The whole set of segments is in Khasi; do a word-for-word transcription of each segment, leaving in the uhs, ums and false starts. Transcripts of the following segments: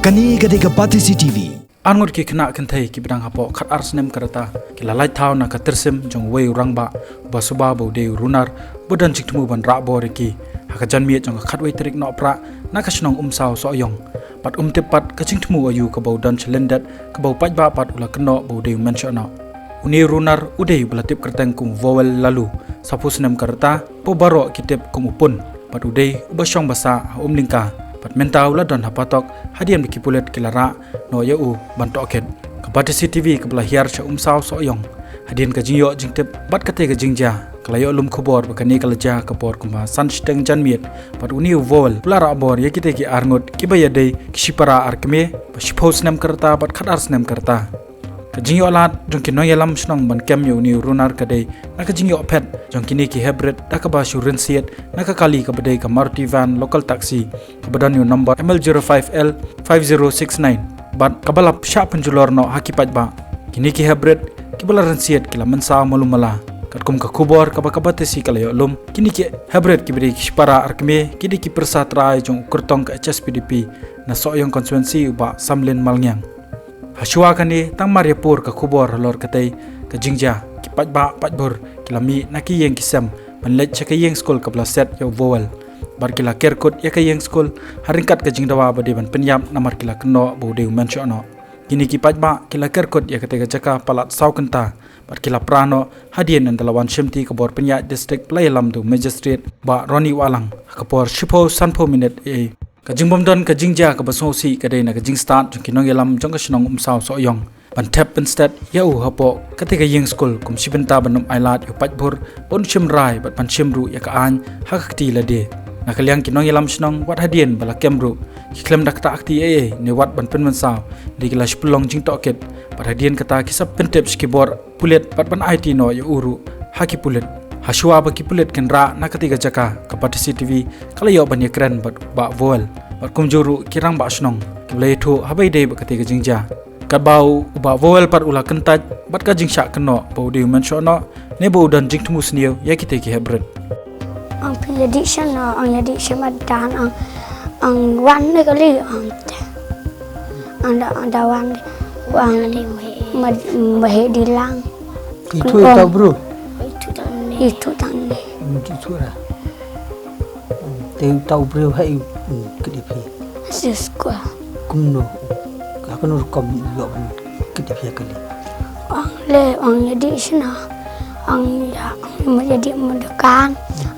Kane ka dei ka Batesi T V. Arngut ki khynnah kynthei kiba dang hapoh khatar snem ka rta ki la lait thaw na ka tyrsim jong uwei u rangbah uba suba ba u dei u runar uba don jingthmu ban rah bor ïa ki ha ka janmiet jong ka khatwei tarik Nohprah na ka shnong Umsaw Sohiong. Bad um tip pat ka jingthmu aïu kaba u don sha lyndet kaba u paidbah pat u la kynnoh ba u dei u mynshohnoh. Une u runar u dei uba la tip kyrteng kum u Vowel Laloo, saphew snem ka rta, ba baroh ki tip kum u Pun, bad u dei uba shong ba sah ha Umlyngka, bad mynta u la don ha Patok hadien ba ki pulit ki la rah noh ïa u ban tohkit. Ka Batesi T V kaba la hiar sha Umsaw Sohiong hadien ka jingïoh jingtip bad kata ka jingjia ka la ïoh lum khubor ba kane ka la jia ka por kumba san shiteng janmiet, bad une u Vowel u la rah bor ïa kita ki arngut kiba ïadei ki shipara ar kmie ba shiphew snem ka rta bad khatar snem ka rta. Ka jingïoh lad jong ki nongïalam shnong ban kem ïa une u runar ka dei na ka jingïoh phet jong kine ki hybrid da kaba shu rynsied na ka kali kaba dei ka Maruti van local taxi kaba don ïa u number M L zero five L five zero six nine bad kaba la shah pynjulor noh ha ki paidbah. Kine ki hybrid kiba la rynsied ki la mynsaw malu mala. Katkum ka khubor kaba ka Batesi ka la ïoh lum, kine ki hybrid kiba dei ki shipara ar kmie ki dei ki pyrsa trai jong u kyrtong ka H S P D P na Sohiong constituency u Bah Samlin Malngiang. Hashwa kane tang mar ïa pur ka khubor halor katei ka jingjia, ki paidbah paidbhur ki la mih na ki ïing ki sem ban leit sha ka ïing skul kaba la set ïa u Vowel. Bad ki la ker kut ïa ka ïing skul ha ryngkat ka jingdawa ba dei ban pynïap namar ki la kynnoh ba u dei u mynshohnoh. Kine ki paidbah ki la ker kut ïa katei ka jaka palat saw kynta bad ki la pra noh hadien ynda la wan shimti ka bor pynïaid district ba la ïalam da u magistrate Bah Ronnie Wahlang ha ka por shiphew sanphew minit A M. Ka jingbymdon ka jingjia kaba sngewsih ka dei na ka jingstad jong ki nongïalam jong ka shnong Umsaw Sohiong ban thep pynstet ïa u hapoh katei ka ïing skul kum shi bynta ban ym ailad ïa u paidbhur ban shim rai bad ban shim ruh ïa ka aiñ ha ka kti lade. Na ka liang ki nongïalam shnong wat hadien ba la kem ruh ki khlem da ktah kti ei ei ne wat ban pynmynsaw, dei ki la shu pynlong jingtohkit bad hadien kata ki sa pyntip sha ki bor pulit bad ban aiti noh ïa u ruh ha ki pulit. Hashwa ba ki pulit kin rah na katei ka jaka, ka Batesi T V ka la ïoh ban ïakren bad u Bah Vowel bad kumjuh ruh ki rangbah shnong kiba la ïathuh haba ïadei bad katei ka jingjia. Katba u Bah Vowel pat u la kyntait bad ka jingshah kynnoh ba u dei u mynshohnoh ne ba u don jingthmu sniew ïa kitei ki hybrid. Ang phi ïa dih shano, ang ïa dih sha madan, ang, ang wan ne kali, ang te. Ang da, ang da wan, wan mad, mad di lang. Itu tau bro. Itu tang ne. Itu tang ne. Hmm, itu lah. Hmm, te tau bro hai, hmm, kidi phi. Sis kwa. Kumno. Ka kano rukom ïoh ban kit ïa phi ïa kali. Ong le, ong ïa dih shano. Ong ïa, ong ïa dih myndukan.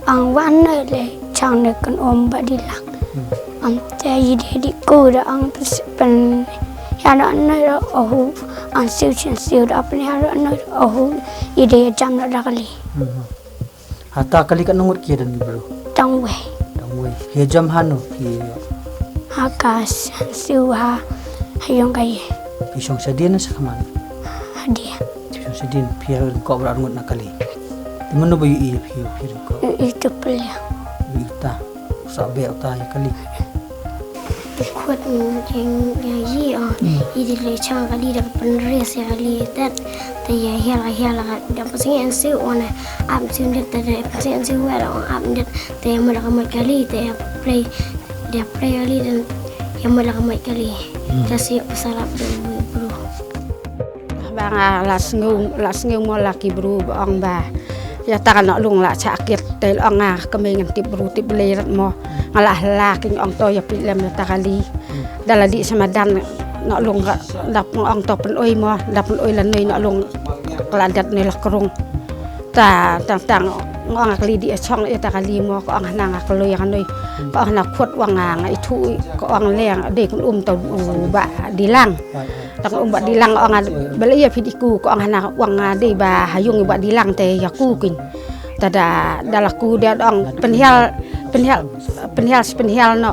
Ong wan ne le chang ne kan om ba di lang. Hmm. Ong te ïa dih dih ku da ong pes-, pen-, ïa da ne da ohu. Ong siu chin siu da pen ïa da ne da ohu. Ïa dih jam da da kali. Hmm. Hata kali katno ngut ki ïa don ki bru? Tang wei. Tang wei. Phi ïa jam hano phi ïa? Ha ka shan siew ha, ha ïong ka ïe. Phi shong shadien ne shakhmat? Hadien. Phi shong shadien, phi ïa ryngkoh baroh arngut na kali. Te mano ba ïohi ïa phi, phi ryngkoh? Ïohi tu pylliang. Ïohi uta. U sah beh uta ïa kali. Te khut ngut ïa ngut ïa i, oh. Hmm. I dei lei chang kali da pynres ïa kali tet. Te ïa hiar ka hiar la ka da pynsiang siew wan ap siew ndet te da pynsiang siew wan ap ndet te ïa mut la ka mut kali te ïa prei da prei kali te ïa mut la ka mut kali. Hmm. Te siew pasalap da bru. Ba nga la sngew, la sngew mo la ki bru ba ong ba ïa ta ka noh lung la cha kit te ong nga ka mei ngan tip bru tip blei rat mo. Nga la hla ki ong to ïa phi lem ïa ta kali. Da la dih sha madan noh lung ka da ong to pynoi mo, da pynoi la noi noh lung ka la dat noi la krung. Ta tang tang ong nga kali dih chong ïa ta kali mo ka ong hana nga kloi ïa ka noi. Ka ong hana khut ong nga nga ithuh ka ong leng dei kun um to u ba di lang. Tang um ba di lang ong nga bel ïa phi di ku ka ong hana ong nga dei ba ha ïung ba di lang te ïa ku kin. Ta da da la ku da ong pynhial pynhial pynhial si pynhial no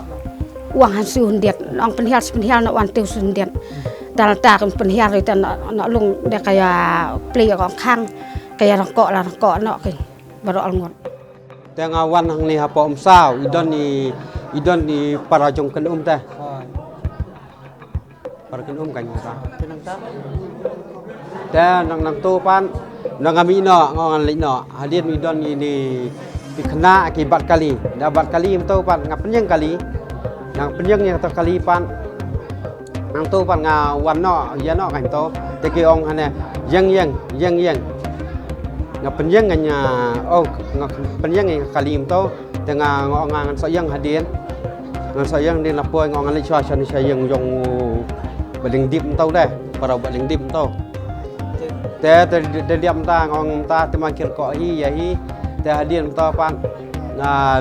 ong han su hundiat ong pynhial si pynhial no wan teu su hundiat. Ta ta kan pynhial ri ta no no lung da ka ïa plei ka ong khang ka ïa rong ko la rong ko no kin baroh arngut. Te nga wan hangne hapoh Umsaw, i don i, i don i para jong Kynum te. Para Kynum ka ïa ta. Te nang nang tu pat, nang nga mih noh, nga ngan leit noh. Hadien i don i ni, i khynnah ki bat kali. Da bat kali mynta pat nga pynïeng kali. Nga pynïeng ïa kata kali pat. Nangtu pat nga wan noh, ïa noh kan to. Te ki ong hangne, ïeng, ïeng, ïeng, ïeng. Nga pynïeng kan, oh, nga pynïeng ïa ka kali mynto. Te nga, nga ong ngan sa ïeng hadien. Ngan sa ïeng hadien la poi, nga ong ngan leit shuwa shuwa ïeng jong u Bah Lyngdip mynto de. Para u Bah Lyngdip mynto. Te, te, te, dep mynta nga ong mynta te ma kyrkoh hi ïa hi. Te hadien mynta pat nga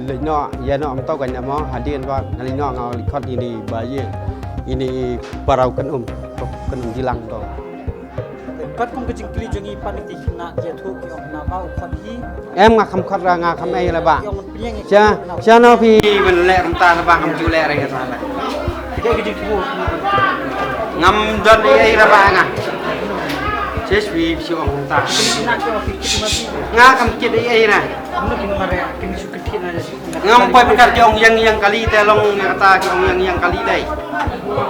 leit noh, ïa noh mynta kan ïa mo, hadien pat nga leit noh nga leit khot ïa i Bah Ïing, ïa i para u Kynum, Kynum Jilang mynta. Katkum ka jingkylli jong ngi pat ki khynnah ïathuh ki ong naba u khot hi. Em, nga kham khot ra, nga kham ei ra bah. Ki ong pynïeng ïa ki ong naba. Sha, sha no phi ban leh mynta naba ngam ju leh ra ïa sa la. Ngam don ei ei ra bah nga. Sis phi phi ong mynta. Nga kham kit ei ei ra. Ngam poi pynkat ki ong ïeng ïeng kali te long ïa kata ki ong ïeng ïeng kali dei.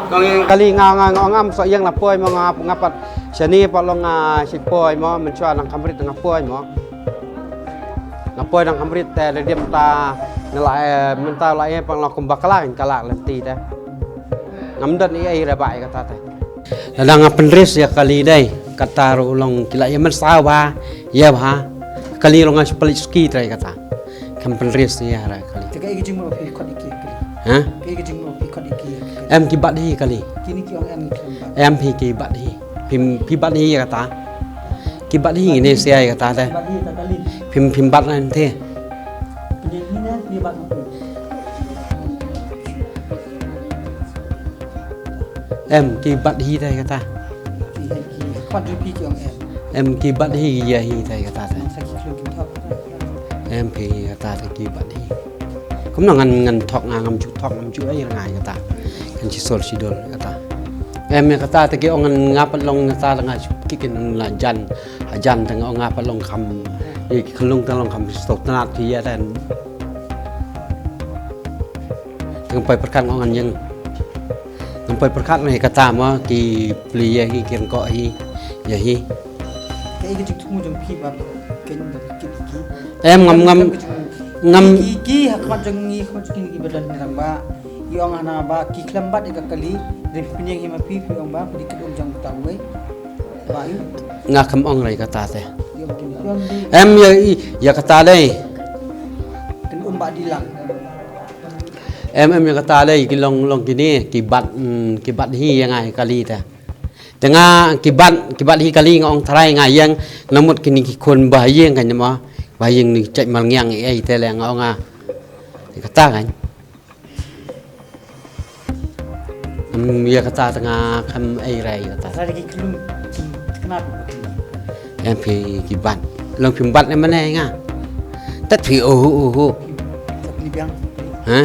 Ki ong ïeng kali nga nga nga ong ngam sa ïeng la poi mo nga nga pat. Shane pat long nga shi poi mo mynshuwa nang kham rit nga poi mo. Nga poi nang kham rit te la dep ta nga la mynta la ïa pang la kumba kala kala lynti te. Ngam don ei ei ra bah ïa kata te. Lada nga pynris ïa kali dei kata ruh long ki la ïa mynsaw ba ïa ba kali long nga shu palik suki trai kata. Kam pynris ïa ra kali. Te kaei ka jingmut ba phi khot ïa ki kali? Ha? Kaei ka jingmut ba phi khot ïa ki kali? Em ki bat hi kali. Kine ki ong em ki bat. Em phi ki bat hi. Phim, phi bat hi ïa kata. Ki bat hi ne sia ïa kata te. Bat hi ta kali. Phim, phim bat nan te. Phi hi ne phi bat. Em ki bat hi te kata. Ki hi ki bat hi ki ong em. Em ki bat hi ïa hi te kata te. Sa ki khlem ki thok. Em phi kata te ki bat hi. Kumno ngan ngan thok nga ngam ju thok ngam ju ei nga kata. Kan shi sol shi dol kata. Em ïa kata te ki ong ngan nga pat long kata nga shu ki kin la jan. Ha jan te nga ong nga pat long kham. Ïa ki khlung te long kham sto tnat ki ïa dan. Te ngam poi pyrkhat nga ong ngan ïeng. Ngam poi pyrkhat nga ïa kata ma ki pli ïa hi ki ryngkoh hi ïa hi. Kaei ka jingthmu jong phi ba ken ba kit ki. Em ngam ngam ngam ki ki ha khmat jong ngi khmat jong ngi ba don ni rang ba. Ïa ong hana ba ki khlem bat ïa ka kali ri pynïeng hi ma phi phi ong ba phi dei ki um jong ta wei. Ba ïa. Nga kham ong rai kata te. Ïa ong ki ong di. Em ïa ïa kata dei. Ken um ba di lang. Em em ïa kata lei ki long long kine ki bat mm, ki bat hi ïa nga hi kali te. Te nga ki bat ki bat hi kali nga ong tharai nga ïeng namut kine ki khun ba ïeng kan ma ba ïeng ni chait mal ngiang ei ei te le nga ong nga. Ïa kata kan. Em ïa kata te nga kham ei rai ïa kata. Tharai ki klum ki kna. Em phi ki bat. Long phim bat ne mane nga. Tat phi oho oho. Ni biang. Ha?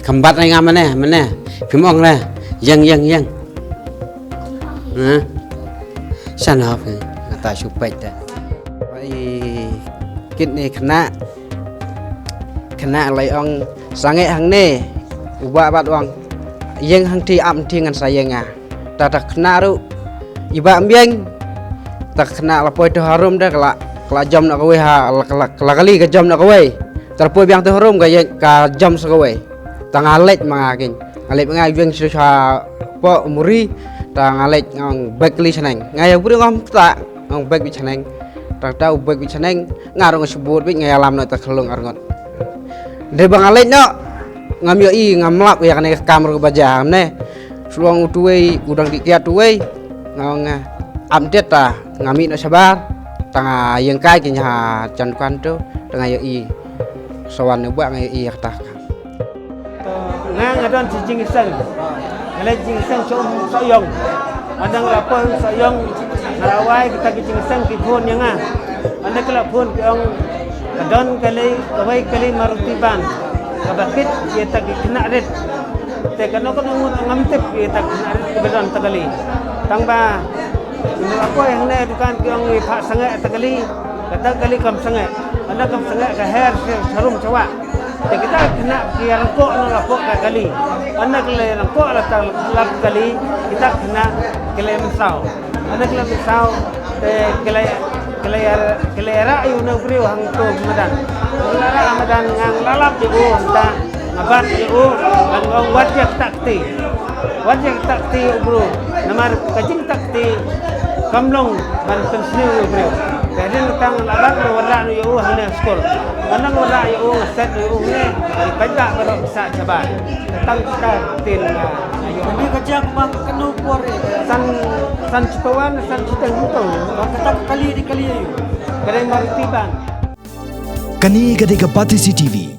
Kham bat ne nga mane mane. Phim ong ne. Ïeng ïeng ïeng. Ha? Shan ha phi. Nga ta shu peit te. Bai kit ne kna. Kna lai ong sangeh hangne. U ba bat ong. Ïeng hangti ap ti ngan sa ïeng nga. Ta ta khynnah ruh i bah mbieng. Ta khynnah la poi to harum da kala kala jom na kawei ha kala kala kali ka jom na kawei. Ta la poi biang to harum ka ka jom sa kawei. Ta nga leit ma nga kin nga leit ma nga yueng sha po muri. Ta nga leit ngong bek li chaneng nga ya buri ngom ta ngong bek bi chaneng. Ta ta u bek bi chaneng nga rong sbut bi nga ya lam no ta khlung arngot. Dei ba nga leit no ngam ïohi ngam lap ïa kane ka kam ruh ba jam ne. Shu ong utu wei u dang ki kiat tu wei. Nga ong nga ap det ta nga mih noh shabar. Ta nga ïeng kai ki nya ha jan dukan tu ta nga ïohi. Sawan ne ba nga ïohi ïa kata. Nga nga don shi jingseng. Nga leh jingseng sha um Sohiong. Nga dang la poi um Sohiong. Nga la wai kita ki jingseng ki phone ïa nga. Ynda ki la phone ki ong ka don kali kawei kali Maruti van kaba kit ïa ta ki khynnah rit. Te kano kano ngut ngam tip ïa ta ki khynnah rit kiba don ta kali. Tang ba ngi la poi hangne dukan ki ong ngi phah sangeh ta kali. Kata kali kam sangeh. Ynda kam sangeh ka her sharum shawah. Te kita khynnah ki ïa rangkoh na la pok ka kali. Ynda ki la rangkoh la ta lap kali kita khynnah ki la mynsaw. Ynda ki la mynsaw te ki la ki la ïa ki la ïa rah ïa u nongbriew hangto madan. Ki la rah madan ngang la lap ïa u hangta. Bad ïa u, ngan ong wat ïa kata kti. Wat ïa kata kti ïa u bru. Namar ka jingkata kti kam long ban pynsniew ïa u briew. Te hadien kata ngan lah bad ngan wanrah ïa u hangne ha skul. Ngan nang wanrah ïa u, ngan set ïa u hangne. Ngan paidbah baroh ki sah shabar. Tang kata ktien, ah, ïa u. Kane ka jia kumba katno por eh? San, san shitawa ne san shiteng hangto. Ba kata ka kali dei kali ïa u. Ka dei mariti ban. Kane ka dei ka Batesi T V.